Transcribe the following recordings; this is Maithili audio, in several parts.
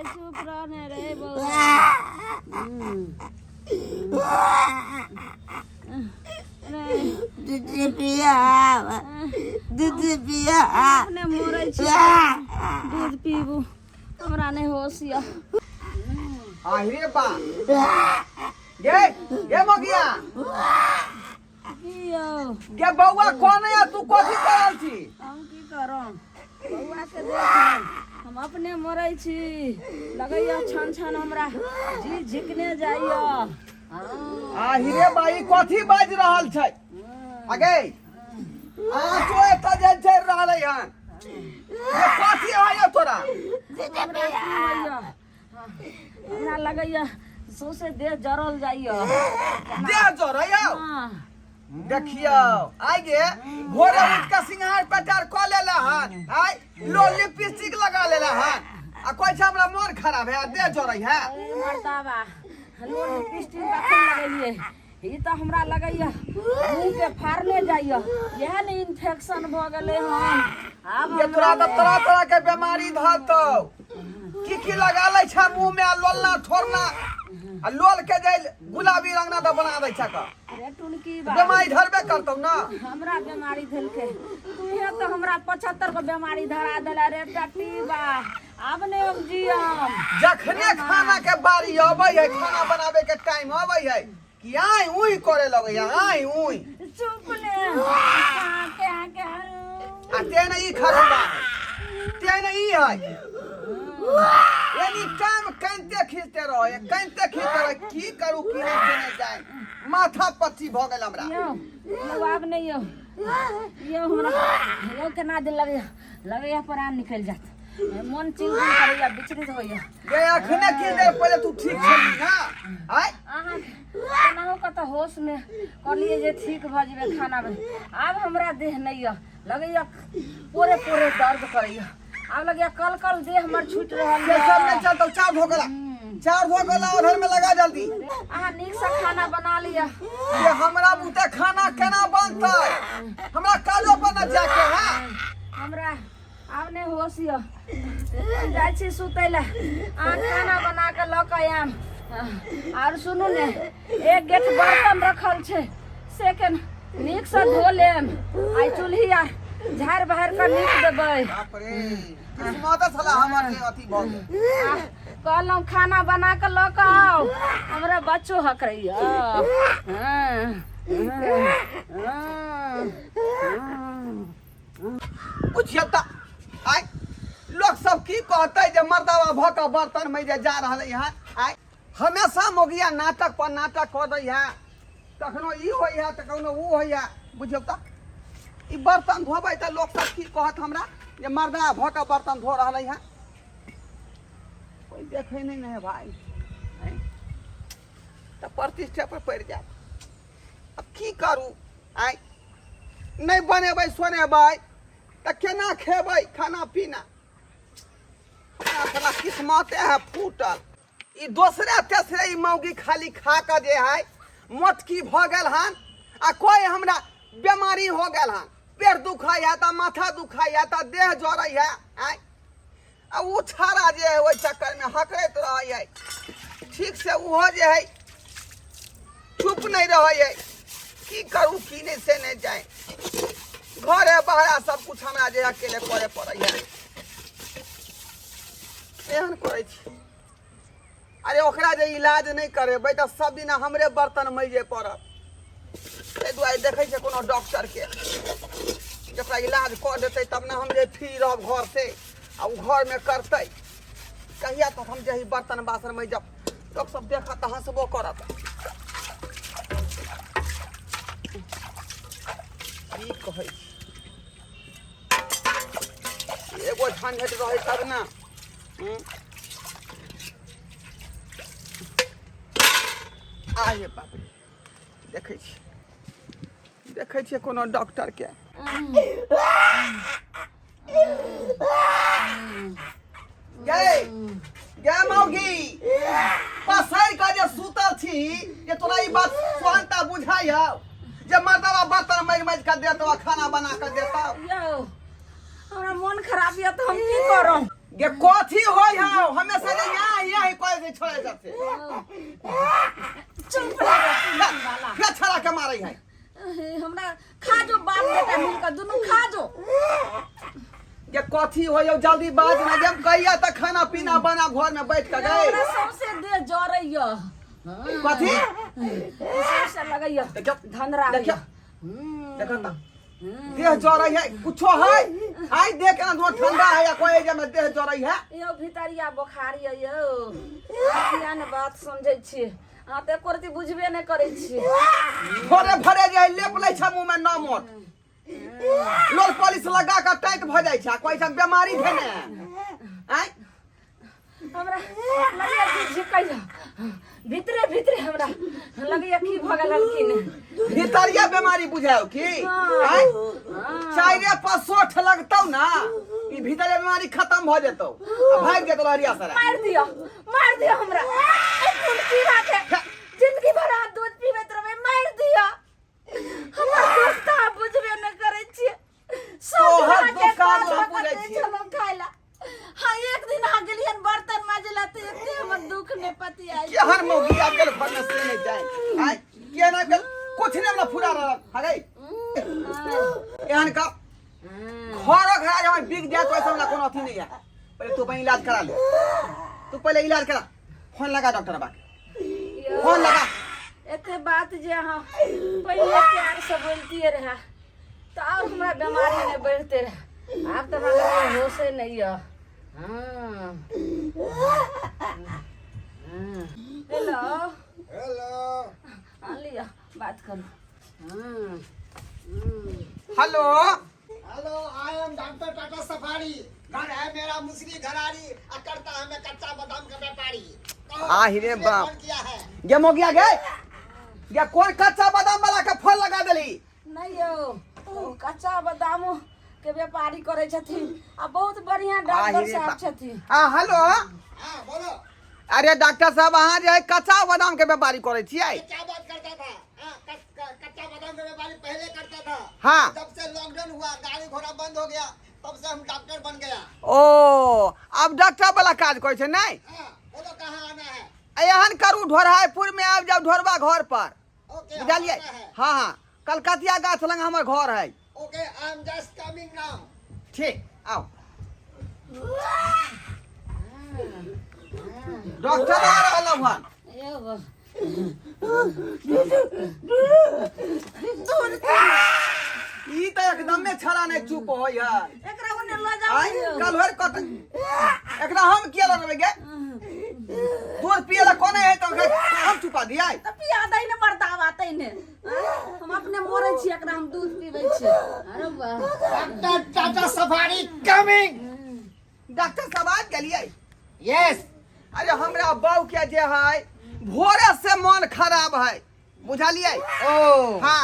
चुप रह ने रे बौआ। रे। दूध पियाब, दूध पियाब। अपने मरै छी, दूध पीबू, हमरा नहि होश यऽ। आहिरे बा, गे गे मगिया। की यौ? गे बौआ, कोन है तू? कथी करल छी? हम की करब बौआ के? देख, हम अपने मरै छी, लगैया छन छन हमरा जी झिकने जाइया। आहिरे बाई, कथी बाजि रहल छै? अगे आँचो एतऽ जे जरि रहलै हन, ये कथी होइया तोरा? हमरा की होइया? हमरा लगैया सौंसे देह जरल जाइया। देह जरैया? हाँ। देखियौ, आइ गे भोरे उठ के सिंगार पेटार कऽ लेले हन, आइ लो लिपस्टिक लगा लेले हन, आ कहै छै हमरा मोन खराब है, देह जरै है। ए मर्दाबा, लो लिपस्टिक कखन लगेलियै? ई तऽ हमरा लगैया मुँह के फाड़ने जाइया, इएह ने इन्फेक्शन भऽ गेलै हन आब। ये तोरा हमरा तऽ तरह तरह के बीमारी धरतौ। की की लगा लै छै मुंह में, आ लोलना थोड़ना आ लोल के जे गुलाबी रंग ना तऽ बना दै छै क रे टुनकी बा, बीमारी धरबे करतौ ना। हमरा बीमारी धेलकै? तूहे तऽ हमरा 75 गो बीमारी धरा देला रे टट्टी बा, आब नहि हम जियम। जखने खाना के बारी अबै है, खाना बनाबे के टाइम अबै है कि आइ उई करे लगै है, आइ उई। चुप ने के के। आ तेने ई खराबा है, तेने ई है, एनी टाइम कानिते खींचते रहे, कानिते खींचते रहे। की करू की नहीं से नहीं जाए, माथा पच्ची भऽ गेल हमरा। यौ यौ, आब नहि यौ यौ, हमरा यौ केना दिल लगैया, लगैया प्राण निकलि जायत, मन चिंतन करैया, विचलित होइया। गे अखने की देर पहिले तू ठीक छली ना? आय अहाँ केनाहु कतऽ होशमे कहलियै जे ठीक भऽ जेबै खानामे, आब हमरा देह नहि यऽ, लगैया पोरे पोरे दर्द करैया, आब लगैया कल कल देह हमर छूटि रहल से सब यऽ। नहीं चलतो, चार धो गेला, चार धो गेला, उधर में लगा जल्दी। अहाँ नीकसँ खाना बना लिअ। ये हमरा बुते खाना केना बनतै? हमरा काजो पर न जाके है। हमरा आब नहि होश यऽ, हम जाइ छी सुतै लए, अहाँ खाना बना कऽ लऽ कऽ आयब। आर सुनू ने, एक गेट बर्तन रखल छै से के नीकसँ धो लेब, आइ चूल्ही आर झाड़ि बहारि कऽ नीप देबै। बाप रे, किस्मत छला हमर जे अथी भऽ गेल। आ, कहलहुँ खाना बना कऽ लऽ कऽ आउ, हमरा बच्चो हकरैया। हँ, हँ, हँ, हँ। बुझियौ तऽ आइ लोक सब की कहतै जे मर्दावा भऽ कऽ बर्तन मे जे जा रहलै हन। आइ हमेशा मोगिया नाटक पर नाटक कऽ दै है, कखनो ई होइ है तऽ कखनो उ होइ है। बुझियौ तऽ ई बर्तन धोबै तऽ लोक सब की कहत हमरा जे मर्दा भऽ कऽ बर्तन धो रहलै हन? कोइ देखै नहि ने है भाई, आँय? तऽ प्रतिष्ठा पर पड़ि जायत। आब की करू? आँय, नहि बनेबै सोनेबै तऽ केना खेबै खाना पीना? हमरा साला किस्मते है फूटल। ई दोसरे तेसरे ई मौगी खाली खा कऽ जे है मोटकी भऽ गेल हन, आ कोइ हमरा बेमारी हो गेल हन, पेट दुखाइ है तऽ माथा दुखाइ है तऽ देह जरै है। आँय, आ ओ छाड़ा जे है ओहि चक्करमे हकरैत रहै है, ठीक से ओहो जे है चुप नहि रहै है। की करू की नहि से नहि जाए, घरे बहरा सब कुछ हमरा जे अकेले करे पड़ै है। एहन करै छी। अरे ओकरा जे इलाज नहि करेबै तऽ सब दिना हमरे बर्तन मैजे पड़त। ताहि दुआरे देखै छियै कोनो डॉक्टरके जे ओकरा इलाज कऽ देतै तब ने हम जे फ्री रहब घर से, आ ओ घरमे करतै। कहिया तक हम जे बर्तन बासन मैजब? लोक सब देखत तऽ हँसबो करत। की कहै छी, एगो झंझट रहै तब ने। आहे बाप रे, देखै छी, देखै छियै कोनो डॉक्टरके। गे गे मौगी, पसैर कऽ जे सुतल छी जे तोरा ई बात सुहानता बुझाइ हौ जे मर्दवा बर्तन माजि माजि कऽ देतौ आ खाना बना कऽ देतौ? यौ, हमरा मोन खराब यऽ तऽ हम की करब? गे कथी होय हौ हमेशा जे यहाँ यहाँ ही कहै छै छोड़े सबसे चुप रह वाला फिर छड़ा के मारै है हमरा खा जो बाप बेटा मिलकर दुनू खा जो गे कथी होय हौ जल्दी बाज ना जे हम कहिया त खाना पीना बना घर में बैठ के गए हमरा सौंसे देह जरैया कथी सौंसे लगैया देखियौ धनरा देखियौ देखो त देह जरै है कुछो है आइ देह केना दुआ ठंडा है या कोई जे में देह जरै है यौ भितरिया बोखार यौ यौ किया ने बात समझै छियै अहाँ तऽ एको रत्ती बुझबे नहि करै छियै भोरे भोरे जे है लेप लै छै मुँह में न मोट लोल पॉलिश लगा के टाइट भऽ जाइ छै आ कहै छै बीमारी भेने आँय हमरा लगैया कि झिकैया भीतरे भीतरे हमरा लगैया की भऽ गेल हलखिन भीतरिया बीमारी बुझाओ की आँय चाइरे पर सोठ लगतौ ना ई भीतरिया बीमारी खत्म भऽ जेतौ आ भागि जेतौ लहरिया सराय मारि दिअ मारि दिअ हमरा एक खून पीबा के जिंदगी भर अहाँ दूध पीबैत रहबै मारि दिअ हमर दुख तऽ अहाँ बुझबे नहि करै छियै सब तोहर अहाँके दुख काज हम भऽ कऽ बुझै दै छियै। छलहुँ खाय लए। हाँ एक दिन अहाँ गेलियनि बर्तन माजे लए तऽ एते हमर दुख नहि पतियाइ केहन मौगी आबि गेल घर में से नहि जाए आँय केहन आबि गेल कुछ नहि हमरा फुरा रहल हगै एहन का घरो घरा जब बिक जाए तो ऐसा हमरा कोनो अथी नहीं है पहले तू अपन इलाज करा ले तू पहले इलाज करा फोन लगा डॉक्टर बा के फोन लगा एते बात जे अहाँ पहिले प्यार से बोलतियै रहे तऽ आओर हमरा बीमारी नहि बढ़ते रहे आब तऽ हमरा लगैए होशे नहि यऽ हँ हेलो हेलो हाँ लिअ बात करू हँ hello hello I am doctor Tata Safari घर है मेरा मुसरी घरारी और करता है मैं कच्चा बादाम का व्यापारी कहो, आ हिरे किसने बाप। फोन किया है गे मोगिया गे गे कोन कच्चा बादाम वाला के फोन लगा देली नहि यौ ओ कच्चा बादाम के व्यापारी करै छथिन आ बहुत बढ़िया आ डॉक्टर हिरे साहब बाप। छथिन आ हेलो हाँ बोलो अरे डॉक्टर साहब अहाँ जे है कच्चा बादाम के व्यापारी करै छियै क्या बात करता था हाँ, कच्चा बादाम का व्यापारी पहले करता था हाँ। जब से लॉकडाउन हुआ गाड़ी घोड़ा बंद हो गया तब से हम डॉक्टर बन गया ओ आब डॉक्टर वाला काज करै छै नहि हाँ बोलो कहाँ आना है एहन करू ढोरहायपुर में आबि जाउ ढोरबा घर पर ओके बुझलियै हाँ हाँ कलकतिया गाछ लग हमर घर है okay I am just coming now ठीक आउ डॉक्टर आ रहल हन एगो ई तऽ एकदमे छड़ा नहि चुप होय है एकरा ओने लऽ जाउ आइ कल भरि कत एकरा हम किया लगबै गे दूध पिए ला कोने है तो ओकरा हम चुपा दियै तऽ पिया दै ने मर्दावा तै ने हम अपने मरै छी एकरा हम दूध पीबै छी अरे वाह doctor Tata Safari coming doctor साहब आबि गेलियै यस अरे हमरा बहू के जे है भोरे से मन खराब है बुझलियै ओ हाँ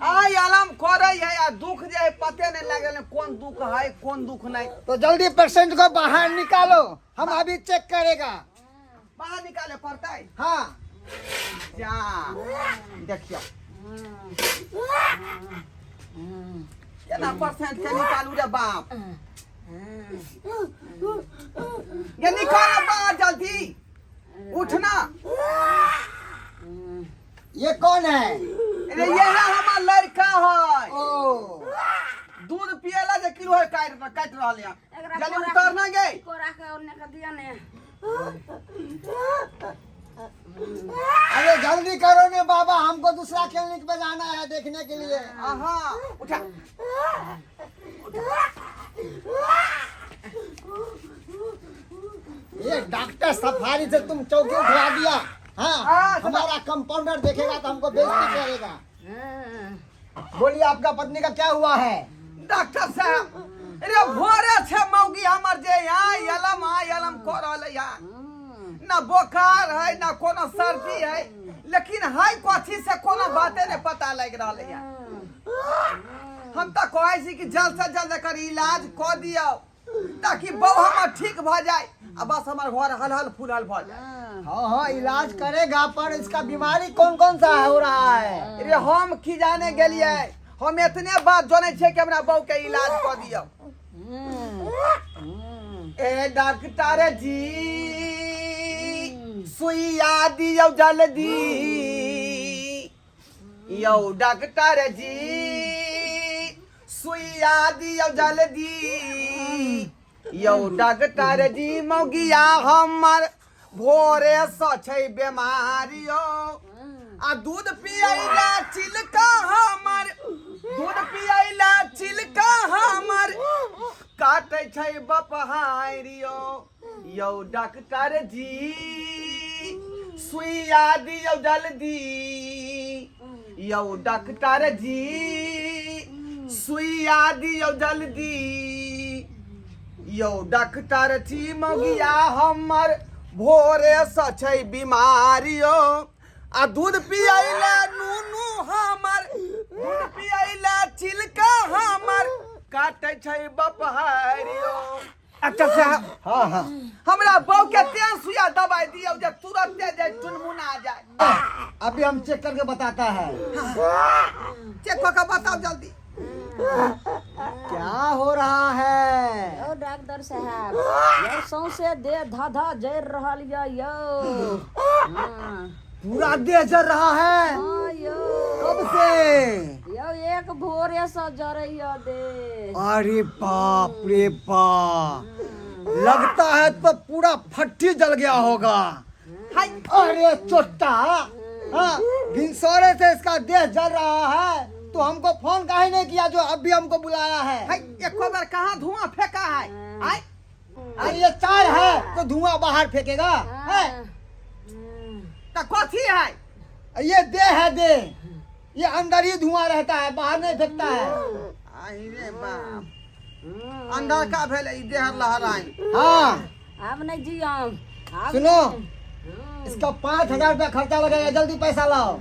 आइ आराम करे है आ दुख जे है पते नहीं लागल कोन दुख है कोन दुख नहीं तो जल्दी पेशेंट को बाहर निकालो हम अभी चेक करेगा बाहर निकाले पड़तै हाँ जा देखियौ केना परसेंट के निकालू रे बाप ये निकाल बाहर जल्दी उठना ये कौन है अरे ये है हमार लड़का है ओ दूध पियला जे किलो है काट काट रहल है एकरा जल्दी कोरा- उतर ना गई कोरा के ओने के दिया ने अरे जल्दी करो ने बाबा हमको दूसरा क्लिनिक पे जाना है देखने के लिए आहा उठा ये डॉक्टर सफारी से तुम चौकी उठवा दिया हाँ हाँ, हमारा कंपाउंडर देखेगा तो हमको बेइज्जती करेगा बोलिए आपका पत्नी का क्या हुआ है डॉक्टर साहब अरे भोरे छे मौगी हमर जे यहाँ यलम आ यलम कर रहल है यहाँ ना बोखार है ना कोनो सर्दी है लेकिन है कथी से कोनो बाते नहीं पता लग रहल है हम तो कहै छी कि जल्द से जल्द एकर इलाज कऽ दियौ ताकि बहू हमर ठीक भऽ जाए आ बस हमर घर हल हल फूल हल भऽ जाए हाँ हाँ इलाज करेगा पर इसका बीमारी कौन कौन सा हो रहा है अरे हम की जाने गेलियै हम एतने बात जानै छियै कि हमरा बहू के इलाज कऽ दियौ ए ये डॉक्टर जी सुइया दियौ जल्दी यौ डॉक्टर जी सुइया दियौ जल्दी यौ डॉक्टर जी मौगिया हमर भोरे सँ छै बेमारी यौ आ दूध पियैला चिलका हमर दूध पियैला चिलका हमर काटै छै बपहारि यौ यौ डॉक्टर जी सुइया दियौ जल्दी यौ डॉक्टर जी सुइया दियौ जल्दी यौ डॉक्टर छी मौगिया हमर भोरेसँ छै बीमारी यौ आ दूध पियैला नूनू हमर दूध पियैला चिलका हमर काटै छै बपहारी यौ डॉक्टर साहब हाँ हाँ हमरा बहू के तें सुइया दवाई दियौ जे तुरंते जे टुनमुना जाय अभी हम चेक करके बताता है चेक कऽ के बताओ जल्दी क्या हो रहा है यौ डॉक्टर साहब यौ सौंसे देह धा धा जरि रहल यऽ यौ हाँ पूरा देह जल रहा है हाँ यौ कब से यौ एक भोरे से जरै यऽ देह अरे बाप रे बाप लगता है तो पूरा फट्टी जल गया होगा हाय अरे चोट्टा हाँ भिनसरे से इसका देह जल रहा है तो हमको फोन काहे नहीं किया जो अभी हमको बुलाया है हाय एको बार कहाँ धुआं फेंका है आय अरे ये चार है तो धुआं बाहर फेंकेगा है तो कथी है ये देह है देह ये अंदर ही धुआं रहता है बाहर नहीं फेंकता है आई रे बाप अंदर का भेलै ई देह लहराई हाँ आब नहीं जियम आब सुनो इसका 5,000 रुपया खर्चा लगेगा जल्दी पैसा लाओ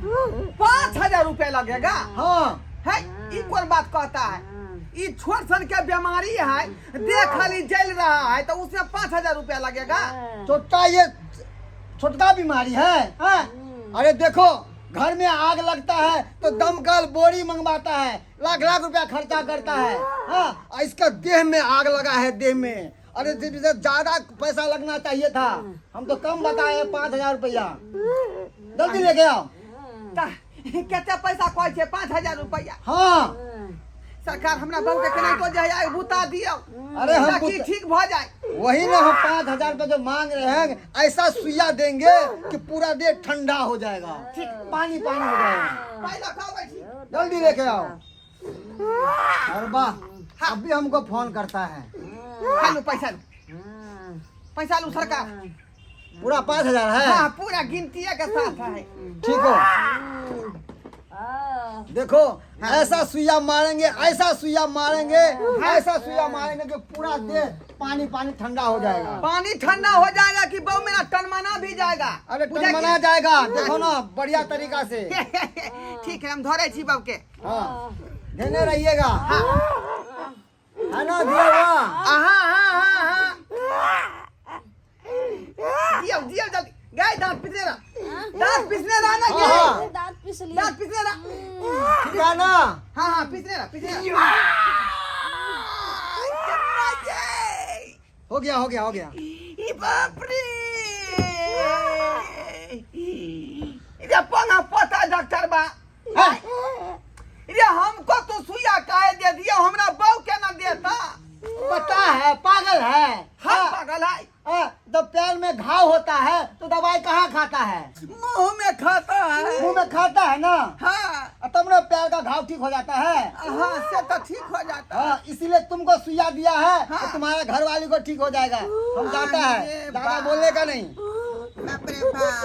5,000 रुपया लगेगा हाँ है ई कौन बात कहता है ई छोट सन के बीमारी है देह खाली जल रहा है तो उसमें 5,000 रुपया लगेगा छोटा ये छोटका बीमारी है हाँ? अरे देखो घर में आग लगता है तो दमकल बोरी मंगवाता है लाख लाख रुपया खर्चा करता है हाँ और इसका देह में आग लगा है देह में अरे ज्यादा पैसा लगना चाहिए था हम तो कम बताए 5,000 रुपया जल्दी लेके आओ कितने पैसा कहै छै 5,000 रुपया हाँ सरकार हमरा बहू के केनाहितो जे है आगि बुता दियौ अरे हम ताकि ठीक भऽ जाए वही ना हम 5,000 रुपया जो मांग रहे हैं ऐसा सुइया देंगे कि पूरा देह ठंडा हो जाएगा ठीक पानी पानी हो जाएगा पाइ लऽ कऽ अबै छी जल्दी लेके आओ और वाह अभी हमको फोन करता है हाँ लू पैसा लू पैसा लू सरकार पूरा 5,000 है हाँ पूरा गिनती के साथ है ठीक हो देखो ऐसा सुइया मारेंगे ऐसा सुइया मारेंगे ऐसा सुइया मारेंगे कि पूरा देह पानी पानी ठंडा हो जाएगा पानी ठंडा हो जाएगा कि बहु मेरा टनमना भी जाएगा अरे बुझा टनमना जाएगा देखो ना बढ़िया तरीका से ठीक है हम धरे छी बाबू के हाँ देने रहिएगा है ना दिया हुआ हाँ हाँ हाँ हाँ दियो दियो जल्दी गाय दांत पिसने रहा दांत पिसने रहा ना हाँ, गे हाँ। दांत पीस लिया दांत पिसने रहा ठीक है ना हाँ हाँ पिसने रहा पिसने रहा कितना जय हो गया हो गया हो गया ई बाप रे रे पंगा पोता डॉक्टर बा हाँ, रे हमको तो सुइया काहे दे दिया हमरा बहू के ना देता पता है पागल है हम हाँ, पागल है हाँ, जब पैर में घाव होता है तो दवाई कहाँ खाता है मुंह में खाता है मुंह में खाता है ना हाँ और तब ना पैर का घाव ठीक हो जाता है हाँ से तो ठीक हो जाता है हाँ इसीलिए तुमको सुइया दिया है हाँ। तो तुम्हारा घर वाली को ठीक हो जाएगा हम जाता है अरे ज्यादा बाप। बोलने का नहीं बाप रे बाप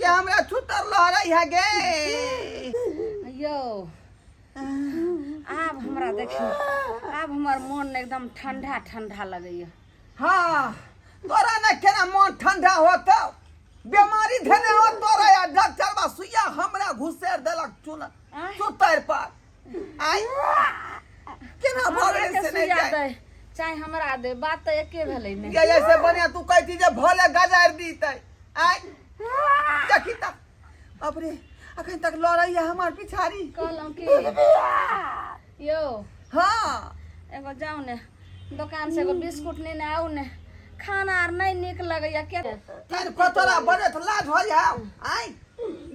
ये हमरा छुतर लहरै है गे यौ आब हमरा देखियौ आब हमर मोन एकदम ठंडा ठंडा लगैया हाँ तोरा ने केना मन ठंडा होतौ बीमारी धेने हो तोरा या डॉक्टर बा सुइया हमरा घुसेर देलक चुन सुतर पर आइ केना भऽ हमरा गेलै के से नहि सुइया जाय दे चाहे हमरा दे बात तऽ एके भेलै ने ये ऐसे बढ़िया तू कहती जे भले गजारि दीतै आइ देखी तऽ बाप रे अखन तक लड़ैया हमर पिछाड़ी कहलहुँ कि यौ हाँ एगो जाउ ने दोकान से एगो बिस्कुट नेने आउ ने। खाना आर नहीं नीक लगैया के। तैन कतरा बजत लाज होइ है आय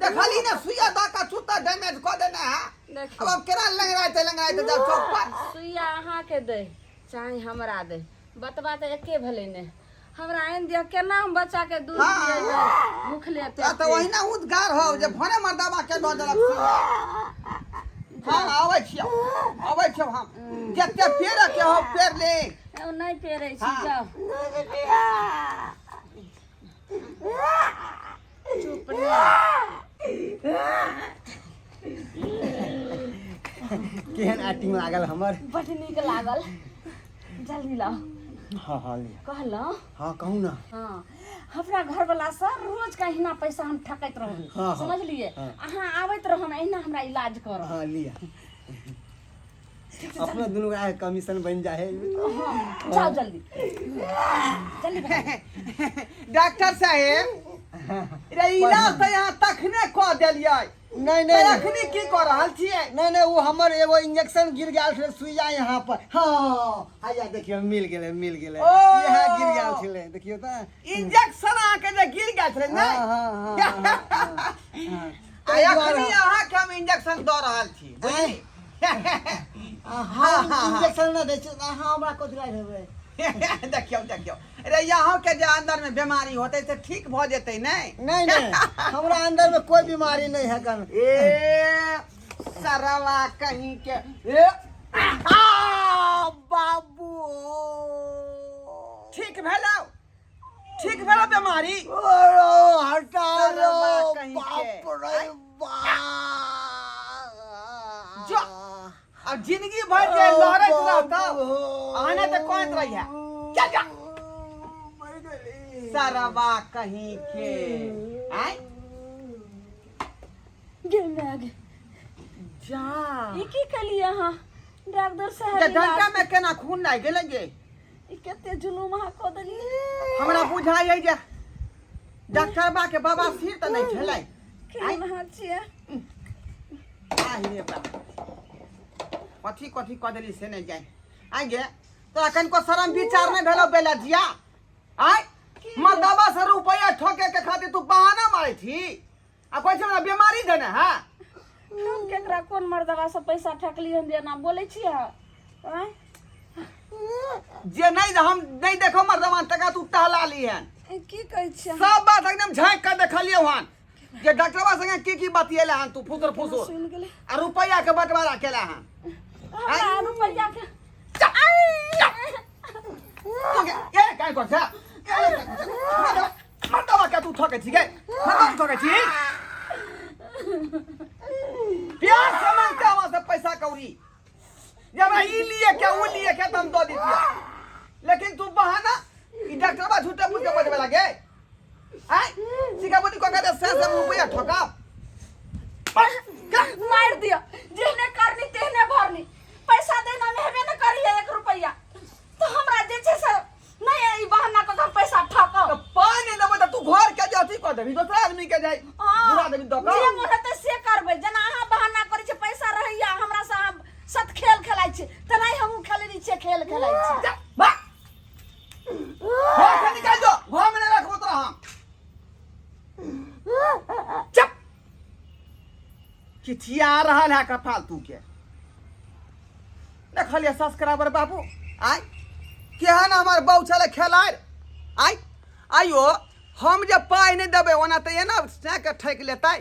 देखली ने सुइया द का चुत्ता डैमेज क देने है। देखियौ। अब केना लंगड़ाइते लंगड़ाइते जाब चौक पर। सुइया अहाँके दै चाहे हमरा दै, बतबा तऽ एके भेलै ने। हमरा आनि दिअ, केना हम बच्चा के दूध पिएबै भूखले आ पेटे। तऽ ओहिना उद्गार हो जे भने मर्दाबा के दऽ देलक सुइया। हँ आबै छियौ, आबै छियौ हम। जते पेड़ के हो पेड़ ले। ओ नहि पेरै छी। हाँ। जाउ। चुप ने। केहन एक्टिंग लागल हमर? बड नीक लागल। जल्दी लाउ। हाँ हाँ लिअ। कहलहुँ। हाँ कहू ना। हाँ, अपना घरवाला से रोज के अहिना पैसा हम ठकैत रहू। हाँ, हाँ। समझलिए? हाँ। अहाँ आबैत रहम, अहिना हमरा इलाज करब। हाँ लिअ, अपना दुनू आए कमीशन बन जाए। हाँ, जाओ जल्दी जल्दी भाई। डॉक्टर साहेब रे, इलाज तऽ यहाँ तखने कऽ देलियै। नहीं तऽ नहीं। अखनी की कऽ रहल छियै? नहीं नहीं, वो हमर एगो इंजेक्शन गिर गेल छलै सुइया यहाँ पर। हाँ आया, देखियो मिल गेलै, मिल गेलै। ओ! यहाँ गिर गेल छलै, देखियो तऽ। इंजेक्शन अहाँके जे गिर गेल छलै हाँ नहि? हाँ हाँ हाँ हाँ। आ अखनी अहाँके हम इंजेक्शन दऽ रहल छी, बुझली? हम इंजेक्शन नहि दै छी, अहाँ हमरा कथी लए देबै? देखियौ देखियौ रे, अहाँके जे अंदर में बीमारी होतै से ठीक भऽ जेतै। नहि नहीं नहीं, हमरा अंदर में कोई बीमारी नहीं है कन। ए सरवा कहीं के, ए आ बाबू। ठीक भेलौ, ठीक भेलौ बीमारी। अरे हटा सरवा लो। कहीं के। बाप रे बाप। जो अब जिंदगी भर जे लड़ैत रहतौ, आने तऽ कहैत रहिहे चल जा। सरवा कहीं के आय। गे माय गे। जा। ई की केलिए अहाँ डॉक्टर साहब? जे डंटा में केना खून लागि गेलै गे? ई कते जुलूम अहाँ कऽ देलिए। हमरा बुझाइ है जे डॉक्टर बा के बाबा सिर तऽ नहि छलै। केहन अहाँ छियै? आहि रे बा, कथी कथी कऽ देली से नहि जाय। आइ गे, तोरा कनिको शरम विचार नहि भेलौ बेलजिया? आइ मर्दबा से रुपैआ ठोके के खातिर तू बहाना मारै छी आ कहै छै हमरा बीमारी देने है। हम केकरा कोन मर्दबा से पैसा ठकली हन जे एना बोलै छियै आँय? जे नहि हम नहि देखो मर्दबा तका तू टहला ली हन। ई की कहै छियै? सब बात एकदम झाँकि कऽ देखलियौ हन जे डॉक्टरवा संगे की की बतियेले हन तू फुसुर फुसुर सुनि गेलै आ रुपैआ के बंटवारा केला हन। हमरा रुपैआ के तू ए काय कर छे मर्दबा के? तू ठकै छी गे, मर्दबा के ठकै छी? प्यार से मांगते हमरा से पैसा कौड़ी जे हमरा ई लिए के ऊ लिए के, तऽ हम दऽ दितियै, लेकिन तू बहाना ई डॉक्टरबा झूठे फूस के बजबे लागे। आय सिखा बुद्धि कऽ के से से रुपैआ ठका। मारि दिअ, जेहने करनी तेहने भरनी। पैसा देना में हेबे न करिए एक रुपैआ, तो हमरा जे छै से नहीं ई बहाना कऽ के हम पैसा ठकब। तऽ पाइ नहि देबै तऽ तू घर के जे अथी कऽ देबही, दोसरा आदमी के जाय बुरा देबही दऽ जे कऽ। मोन हेतै से करबै। जेना अहाँ बहाना करै छियै, पैसा रहैया हमरा से, अहाँ सत खेल खेलाइ छी, तेनाही हमहूँ खेलै छियै, खेल खेलाइ छी। जा, भाग। घर से निकाल दो, घर में नहीं रखबो तोरा हम। चुप, चिचिया रहल है का फालतू के। देखलिए सब्सक्राइबर बाबू, आय केहन हमर बहू छलै खेलाड़। आय आइयो हम जे पाइ नहि देबै ओना तऽ एना के ठकि लेतै,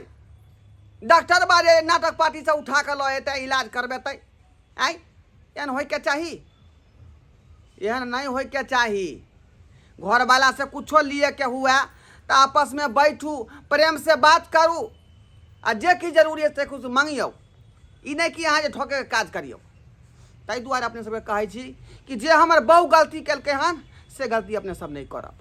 डॉक्टर बारे नाटक पार्टी से उठा कऽ लऽ एतै, इलाज करबेतै। आय एहन होइके चाही? एहन नहि होइके चाही। घरवाला से कुछो लिए के हुए तऽ आपस में बैठू, प्रेम से बात करू आ जे की जरूरी है से कुछ मांगियौ। ई नहि कि अहाँ जे ठोके काज करियौ। ताहि दुआरे अपने सबके कहै छी कि जे हमर बहु गलती केलकै हन से गलती अपने सब नहि करब।